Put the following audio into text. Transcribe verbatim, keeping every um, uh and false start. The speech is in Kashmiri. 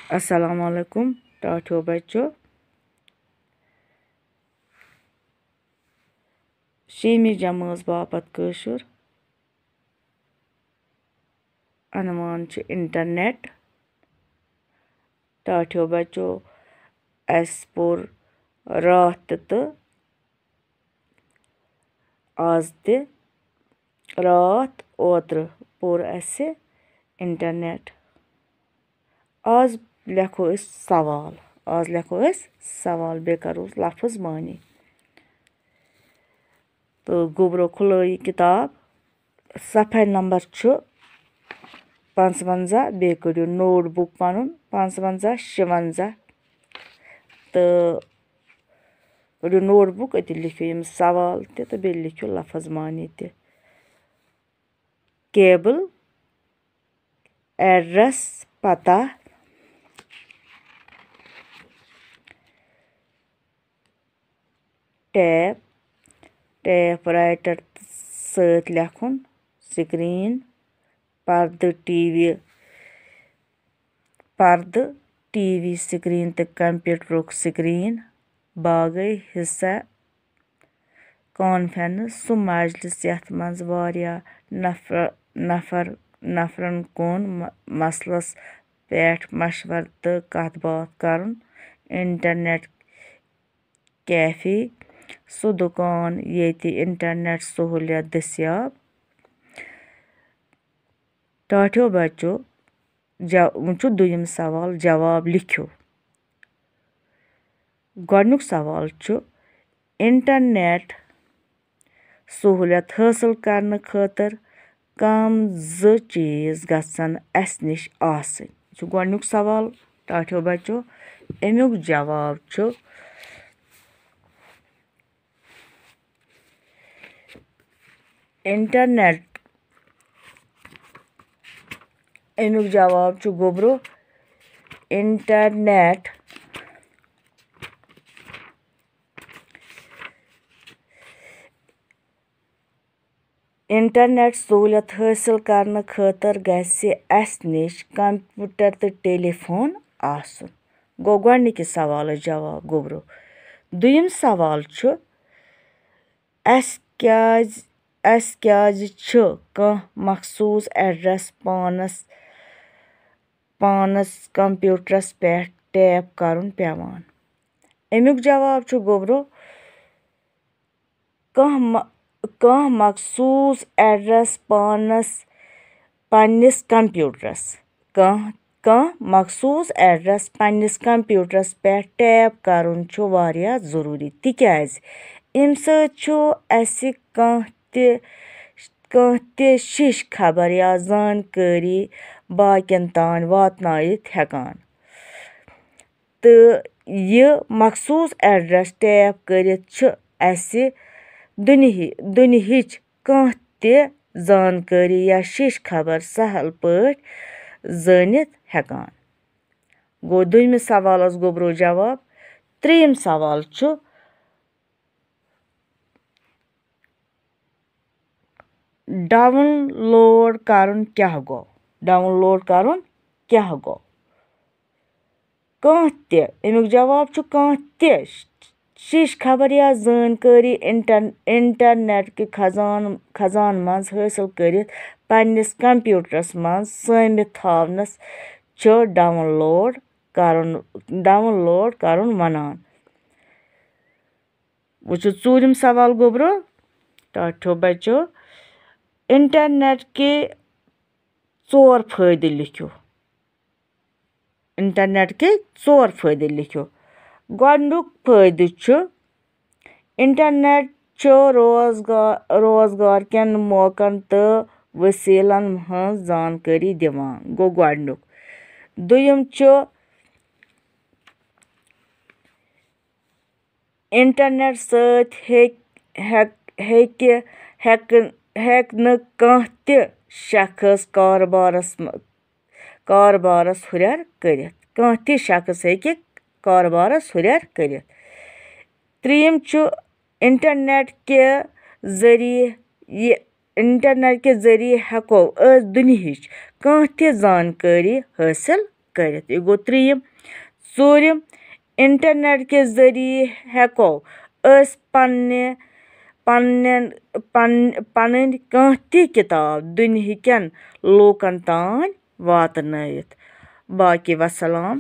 السلام علیکم ٹاٹھیو بچو۔ شیٚمہِ جمٲژ باپتھ کٲشُر عنوان چھُ انٹرنیٹ۔ ٹاٹھیو بچو، اَسہِ پوٚر راتھ تہِ تہٕ آز تہِ۔ راتھ اوترٕ پوٚر اَسہِ انٹرنیٹ۔ آز لیکھو أسۍ سوال۔ آز لیکھو أسۍ سوال، بیٚیہِ کرو لفظ معنی۔ تہٕ گوٚبرو کھُلٲیِو کِتاب، صفحہ نمبر چھُ پانٛژوَنٛزاہ، بیٚیہِ کٔڑِو نوٹ بُک پنُن پانٛژوَنٛزاہ، شُوَنٛزاہ، تہٕ کٔڑِو نوٹ بُک، أتی لیکھِو یِم سوال تہِ تہٕ بیٚیہِ لیکھِو لفظ معنی تہِ۔ کیبل، ایڈریس، پتہ، ٹیپ، ٹیپ رائٹر سۭتۍ لیکھُن، سکرین، پردٕ، ٹی وی، پردٕ، ٹی وی سکرین تہٕ کمپیوٹرُک سکرین، باقٕے حصہ کانفرنس، سُہ مجلس یتھ منٛز واریاہ نفر، نفر، نفرن کُن م-، مسلس پٮ۪ٹھ مشورٕ تہٕ کتھ باتھ کرُن۔ انٹرنیٹ کیفے، سُہ دُکان ییٚتہِ انٹرنیٹ سہوٗلیت دٔستیاب۔ ٹاٹھیو بچو، جا-، وۄنۍ چھُ دوٚیِم سوال، جواب لیکھِو۔ گۄڈٕنیُک سوال چھُ، انٹرنیٹ سہوٗلیت حٲصِل کرنہٕ خٲطرٕ کم زٕ چیٖز گژھن اَسہِ نِش آسٕنۍ؟ یہِ چھُ گۄڈٕنیُک سوال۔ ٹاٹھیو بچو، اَمیُک جواب چھُ انٹرنیٹ، اَمیُک جواب چھُ گوٚبرو، انٹرنیٹ، انٹرنیٹ سہوٗلیت حٲصِل کرنہٕ خٲطرٕ گژھِ اَسہِ نِش کمپیوٹر تہٕ ٹیلی فون آسُن۔ گوٚو گۄڈٕنِکِس سوالَس جواب گوٚبرو۔ دوٚیِم سوال چھُ، اَسہِ کیٛازِ، اَسہِ کیٛازِ چھُ کانٛہہ مخصوٗص ایڈریس پانَس، پانَس کمپیوٹرَس پٮ۪ٹھ ٹیپ کرُن پٮ۪وان؟ اَمیُک جواب چھُ گوٚبرو، کانٛہہ م-، کانٛہہ مخصوٗص ایڈریس پانَس، پنٛنِس کمپیوٹرَس، کانٛہہ، کانٛہہ مخصوٗص ایڈریس پنٛنِس کمپیوٹرَس پٮ۪ٹھ ٹیپ کرُن چھُ واریاہ ضروٗری، تِکیٛازِ اَمہِ سۭتۍ چھُ اَسہِ کانٛہہ تہِ، کانٛہہ تہِ شِش خبر یا زانکٲری باقین تام واتنٲیِتھ ہٮ۪کان۔ تہٕ یہِ مخصوٗص ایڈریس ٹیپ کٔرِتھ چھُ اَسہِ دُنہی-، دُنہِچ کانٛہہ تہِ زانکٲری یا شِش خبر سہل پٲٹھۍ زٲنِتھ ہٮ۪کان۔ گوٚو، دوٚیمِس سوالَس گوٚبرو جواب۔ ترٛیٚیِم سوال چھُ، ڈاوُن لوڈ کرُن کیٛاہ گوٚو؟ ڈاوُن لوڈ کرُن کیٛاہ گوٚو؟ کانٛہہ تہِ، اَمیُک جواب چھُ کانٛہہ تہِ شِش خبر یا زٲنکٲری انٹر-، انٹرنیٹ کہِ خزان-، خزانہٕ منٛز حٲصِل کٔرِتھ پنٛنِس کمپیوٹرس منٛز سٲمِتھ تھاونس چھُ ڈاوُن لوڈ کرُن، ڈاوُن لوڈ کرُن ونان۔ وۄنۍ چھُ ژوٗرِم سوال گوٚبرو، ٹاٹھیو بچو، انٹرنیٹ کے ژور فٲیدٕ لیکھِو۔ انٹرنیٹ کے ژور فٲیدٕ لیکھِو۔ گۄڈٕنیُک فٲیدٕ چھُ، انٹرنیٹ چھُ روزگار، روزگار کٮ۪ن موقعن تہٕ وسیلن ہٕنٛز زانکٲری دِوان۔ گوٚو گۄڈٕنیُک۔ دوٚیُم چھُ، انٹرنیٹ سۭتۍ ہیٚکہِ، ہیٚک-، ہیٚکہِ، ہیٚکہٕ، ہیٚکہِ نہٕ کانٛہہ تہِ شخص کارٕبارس م-، کارٕبارس ہُرٮ۪ر کٔرِتھ۔ کانٛہہ تہِ شخص ہیٚکہِ کارٕبارس ہُرٮ۪ر کٔرِتھ۔ ترٛیٚیِم چھُ، انٹرنیٹ کہِ ذٔریعہٕ، یہِ انٹرنیٹ کہِ ذٔریعہٕ ہٮ۪کو أسۍ دُنیہٕچ کانٛہہ تہِ زانکٲری حٲصِل کٔرِتھ۔ یہِ گوٚو ترٛیٚیِم۔ ژوٗرِم، انٹرنیٹ کہِ ذٔریعہٕ ہٮ۪کو أسۍ پننہِ پننٮ۪ن پن پنٕنۍ کانٛہہ تہِ کِتاب دُنیہکٮ۪ن لوٗکن تام واتنٲیِتھ۔ باقی وسلام۔